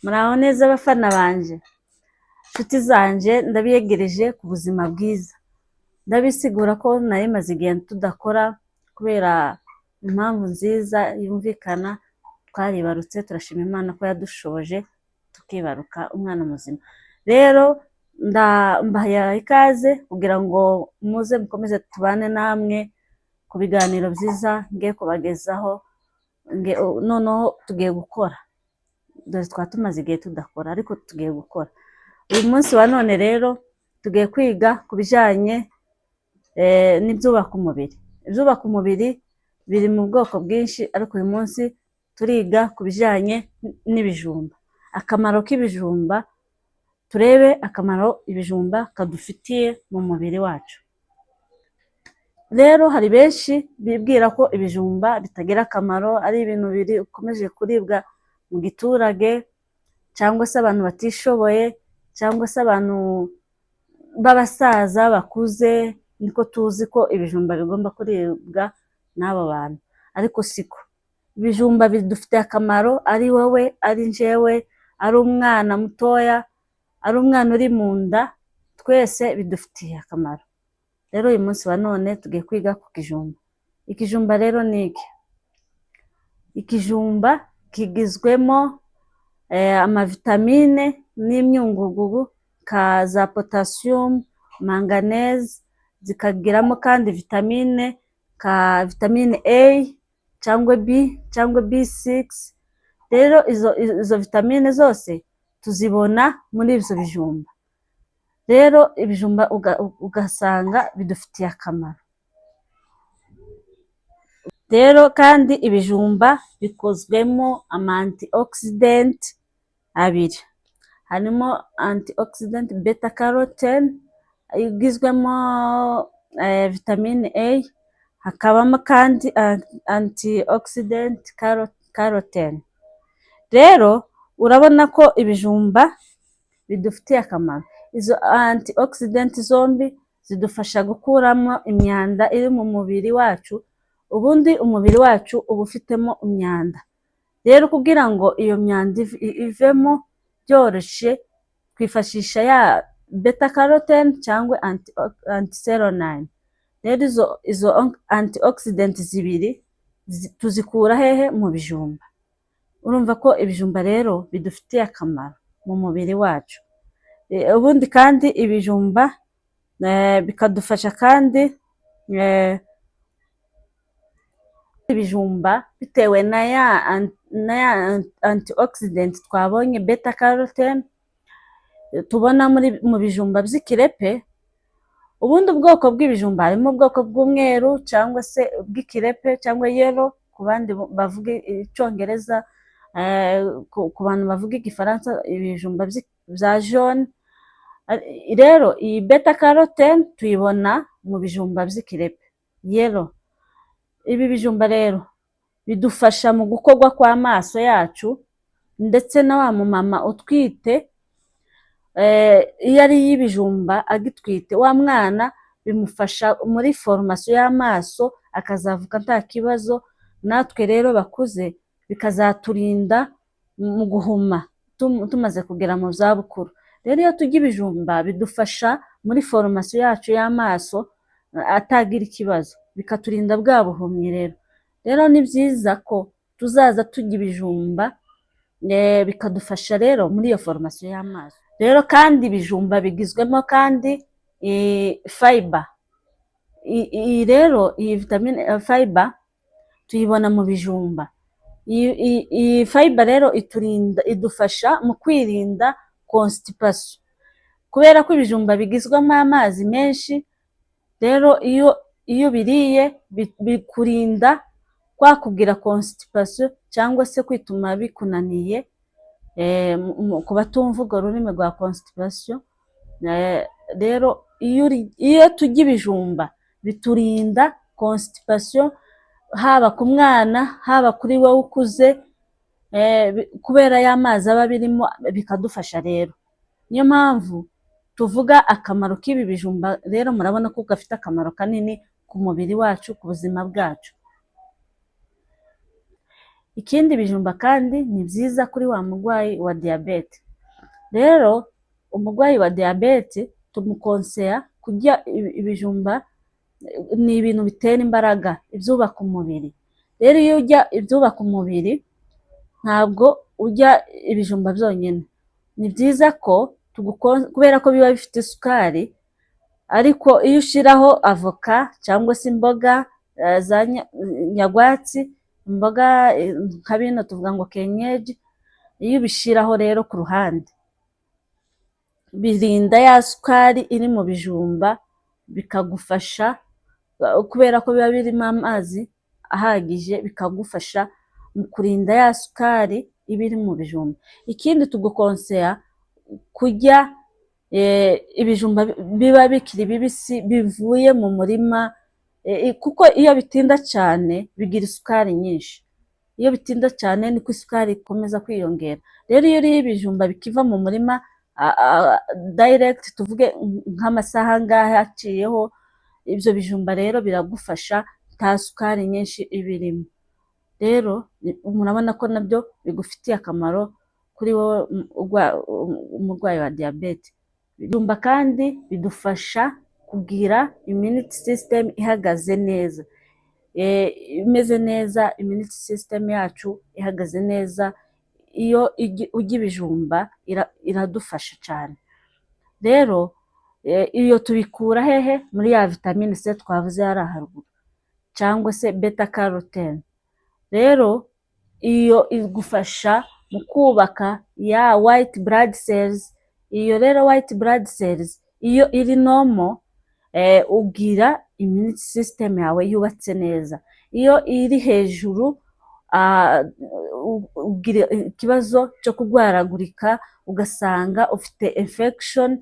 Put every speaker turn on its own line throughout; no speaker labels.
Muraho neza bafana banje, nshuti zanje, ndabiyegereje ku buzima bwiza. Ndabisigura ko nari maze igihe tudakora kubera impamvu nziza yumvikana. Twaribarutse, turashima Imana ko yadushoboje tukibaruka umwana muzima. Rero mbahaye ikaze kugira ngo muze mukomeze tubane namwe ku biganiro byiza ngiye kubagezaho. Noneho tugiye gukora, dore twaba tumaze igihe tudakora, ariko tugiye gukora uyu munsi wa none. Rero tugiye kwiga ku bijyanye n'ibyubaka umubiri. Ibyubaka umubiri biri mu bwoko bwinshi, ariko uyu munsi turiga ku bijyanye n'ibijumba, akamaro k'ibijumba. Turebe akamaro ibijumba kadufitiye mu mubiri wacu. Rero hari benshi bibwira ko ibijumba bitagira akamaro, ari ibintu biri ukomeje kuribwa mu giturage, cyangwa se abantu batishoboye, cyangwa se abantu b'abasaza bakuze. Niko tuzi ko ibijumba bigomba kuribwa n'abo bantu, ariko siko. Ibijumba bidufitiye akamaro, ari wowe, ari njyewe, ari umwana mutoya, ari umwana uri mu nda, twese bidufitiye akamaro. Rero uyu munsi wa none tugiye kwiga ku kijumba. Ikijumba rero ni iki? Ikijumba kigizwemo amavitamine n'imyungugugu nka za potassium, manganèse, zikagiramo kandi vitamine nka vitamine A cyangwa B cyangwa B6. Rero izo vitamine zose tuzibona muri ibyo bijumba. Rero ibijumba ugasanga bidufitiye akamaro. Rero kandi ibijumba bikozwemo ama antioxidant abiri, harimo antioxidant beta carotene igizwemo vitamine A, hakabamo kandi antioxidant carotene. Rero urabona ko ibijumba bidufitiye akamaro. Izo antioxidant zombi zidufasha gukuramo imyanda iri mu mubiri wacu. Ubundi umubiri wacu uba ufitemo imyanda. Rero kugira ngo iyo myanda ivemo byoroshye, twifashisha ya beta carotene cyangwa anthocyanin. Rero izo antioxidant zibiri tuzikura hehe? Mu bijumba. Urumva ko ibijumba rero bidufitiye akamaro mu mubiri wacu. Ubundi kandi ibijumba bikadufasha kandi, ibijumba bitewe na ya antioxidant twabonye, beta carotene tubona mu bijumba by'ikirepe. Ubundi ubwoko bw'ibijumba, harimo ubwoko bw'umweru cyangwa se bw'ikirepe cyangwa yellow ku bandi bavuga Icyongereza, ku bantu bavuga Igifaransa, ibijumba bya jaune. Rero iyi beta carotene tuyibona mu bijumba by'ikirepe yellow. Ibi bijumba rero bidufasha mu gukorwa kw'amaso yacu, ndetse na wa mumama utwite, iyo ariye ibijumba agitwite, wa mwana bimufasha muri formation y'amaso, akazavuka nta kibazo. Natwe rero bakuze bikazaturinda mu guhuma tumaze kugera mu zabukuru. Rero iyo turya ibijumba bidufasha muri formation yacu y'amaso atagira ikibazo, bikaturinda bwa buhumyi. Rero ni byiza ko tuzaza turya ibijumba, bikadufasha rero muri iyo formation y'amaso. Rero kandi ibijumba bigizwemo kandi fiber. Iyi rero, iyi vitamine fiber tuyibona mu bijumba. Iyi fiber rero iturinda, idufasha mu kwirinda constipation, kubera ko ibijumba bigizwemo amazi menshi. Rero iyo ubiriye bikurinda kwa kugira constipation cyangwa se kwituma bikunaniye. Ku batumva urwo rurimi rwa constipation, rero iyo turya ibijumba biturinda constipation, haba ku mwana, haba kuri wowe ukuze, kubera ya mazi aba abirimo, bikadufasha. Rero niyo mpamvu tuvuga akamaro k'ibi bijumba. Rero murabona ko gafite akamaro kanini ku mubiri wacu, ku buzima bwacu. Ikindi, ibijumba kandi ni byiza kuri wa murwayi wa diyabete. Rero umurwayi wa diyabete tumukonseya kurya ibijumba. Ni ibintu bitera imbaraga, ibyubaka umubiri. Rero iyo urya ibyubaka umubiri, ntabwo urya ibijumba byonyine. Ni byiza ko, kubera ko biba bifite isukari, ariko iyo ushyiraho avoka cyangwa se imboga za nyarwatsi, imboga nka bino tuvuga ngo kienyeji, iyo ubishyiraho rero ku ruhande, birinda ya sukari iri mu bijumba, bikagufasha kubera ko biba birimo amazi ahagije, bikagufasha mu kurinda ya sukari iba iri mu bijumba. Ikindi, tugukonseya kurya ibijumba biba bikiri bibisi bivuye mu murima, kuko iyo bitinda cyane bigira isukari nyinshi. Iyo bitinda cyane niko isukari ikomeza kwiyongera. Rero iyo uriye ibijumba bikiva mu murima direct, tuvuge nk'amasaha angahe aciyeho, ibyo bijumba rero biragufasha, nta sukari nyinshi iba irimo. Rero murabona ko nabyo bigufitiye akamaro kuri wowe umurwayi wa diyabete. Ibijumba kandi bidufasha kugira immunity system ihagaze neza, imeze neza. Immunity system yacu ihagaze neza iyo urya ibijumba, iradufasha cyane. Rero iyo tubikura hehe? Muri ya vitamine C twavuze hariya haruguru, cyangwa se beta carotene. Rero iyo igufasha mu kubaka ya white blood cells. Iyo rero white blood cells iyo iri normal, ugira immunity system yawe yubatse neza. Iyo iri hejuru, ugira ikibazo cyo kurwaragurika, ugasanga ufite infection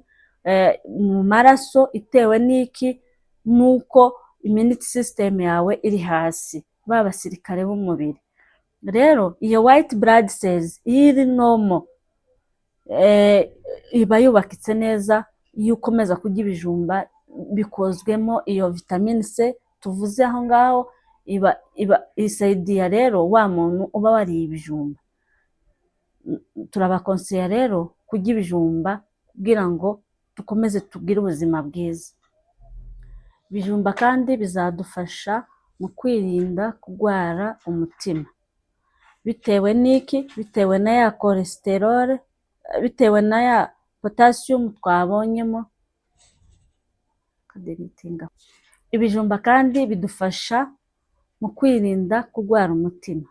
mu maraso. Itewe n'iki? N'uko immunity system yawe iri hasi, ba basirikare b'umubiri. Rero iyo white blood cells iyo iri normal, iba yubakitse neza. Iyo ukomeza kurya ibijumba bikozwemo iyo vitamine C tuvuze aho ngaho, iba isaidiya. Rero wa muntu uba wariye ibijumba, turabakonseya rero kurya ibijumba kugira ngo dukomeze tugire ubuzima bwiza. Ibijumba kandi bizadufasha mu kwirinda kurwara umutima. Bitewe n'iki? Bitewe na ya cholesterol, bitewe na ya potassium twabonyemo. Ibijumba kandi bidufasha mu kwirinda kurwara umutima.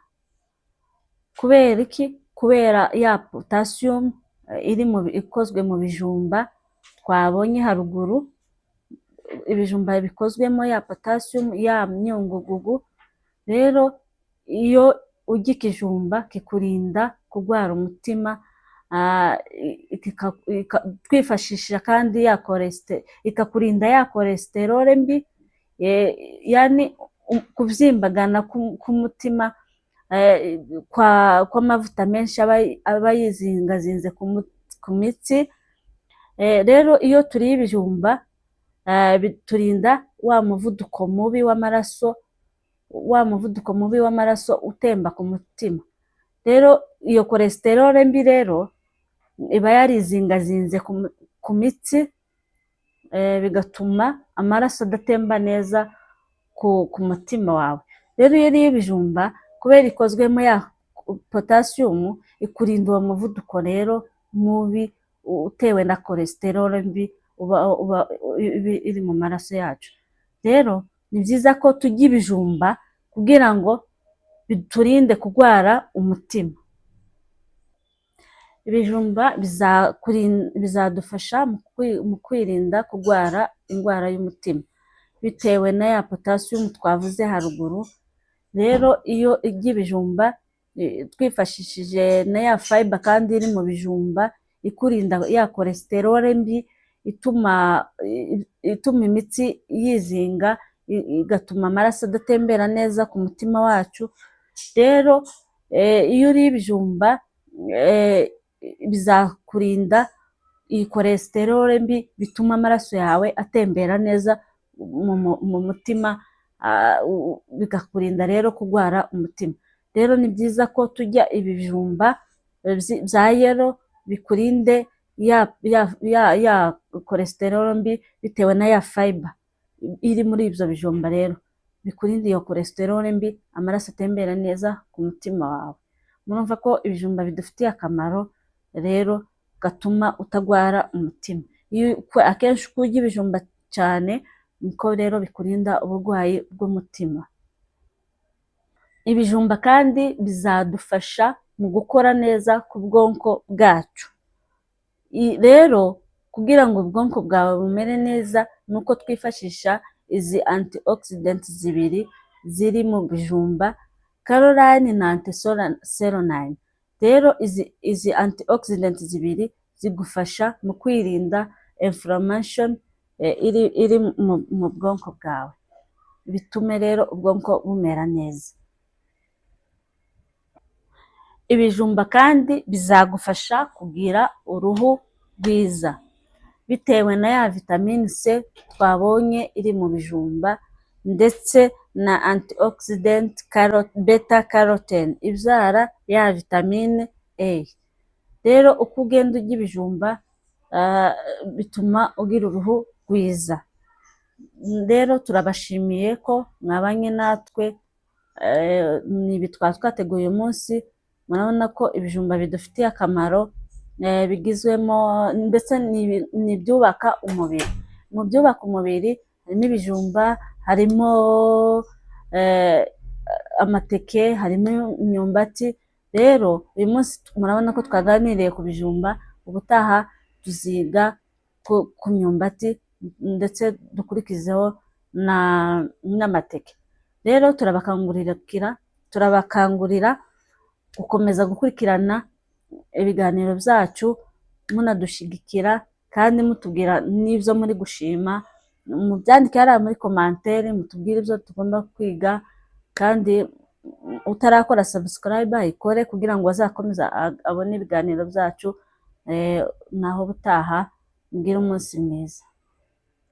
Kubera iki? Kubera ya potassium iri mu ikozwe mu bijumba twabonye haruguru. Ibijumba bikozwemo ya potassium, ya myunyungugu. Rero iyo urya ikijumba kikurinda kurwara umutima. Twifashisha kandi ya ikakurinda ya cholesterol mbi, yani kubyimbagana k'umutima, kw'amavuta menshi aba yizingazinze ku mitsi. Rero iyo turiye ibijumba, biturinda wa muvuduko mubi w'amaraso, wa muvuduko mubi w'amaraso utemba ku mutima. Rero iyo cholesterol mbi rero iba yarizingazinze ku mitsi, bigatuma amaraso adatemba neza ku mutima wawe. Rero iyo uriye ibijumba, kubera ikozwemo ya potassium, ikurinda uwo muvuduko rero mubi utewe na cholesterol mbi uba iri mu maraso yacu. Rero ni byiza ko turya ibijumba kugira ngo biturinde kurwara umutima. Ibijumba bizadufasha mu kwirinda kurwara indwara y'umutima bitewe na ya potassium twavuze haruguru. Rero iyo urya ibijumba, twifashishije na ya fiber kandi iri mu bijumba ikurinda ya cholesterol mbi ituma imitsi yizinga, igatuma amaraso adatembera neza ku mutima wacu. Rero iyo uriye ibijumba, bizakurinda iyi cholesterol mbi, bituma amaraso yawe atembera neza mu mutima, bikakurinda rero kurwara umutima. Rero ni byiza ko turya ibijumba bya yellow, bikurinde ya cholesterol mbi bitewe na ya fiber iri muri ibyo bijumba. Rero bikurinde iyo cholesterol mbi, amaraso atembera neza ku mutima wawe. Murumva ko ibijumba bidufitiye akamaro rero, gatuma utagwara umutima. Akenshi uko urya ibijumba cyane, niko rero bikurinda uburwayi bw'umutima. Ibijumba kandi bizadufasha mu gukora neza ku bwonko bwacu. Rero kugira ngo ubwonko bwawe bumere neza, ni uko twifashisha izi antioxidant zibiri ziri mu bijumba, karoline na anthocyanin. Rero izi antioxidant zibiri zigufasha mu kwirinda inflammation iri mu bwonko bwawe, bitume rero ubwonko bumera neza. Ibijumba kandi bizagufasha kugira uruhu rwiza bitewe na ya vitamine C twabonye iri mu bijumba, ndetse na antioxidant beta carotene ibyara ya vitamine A. Rero uko ugenda urya ibijumba, bituma ugira uruhu rwiza. Rero turabashimiye ko mwabanye natwe. Ni ibi twaba twateguye uyu munsi. Murabona ko ibijumba bidufitiye akamaro, bigizwemo ndetse ni ibyubaka umubiri. Mu byubaka umubiri harimo ibijumba, harimo amateke, harimo imyumbati. Rero uyu munsi murabona ko twaganiriye ku bijumba, ubutaha tuziga ku myumbati, ndetse dukurikizeho n'amateke. Rero turabakangurira gukomeza gukurikirana ibiganiro byacu, munadushigikira kandi mutubwira n'ibyo muri gushima. Mubyandike hariya muri commentaire, mutubwire ibyo tugomba kwiga. Kandi utarakora subscribe ayikore kugira ngo azakomeze abone ibiganiro byacu. Naho ubutaha, mugire umunsi mwiza.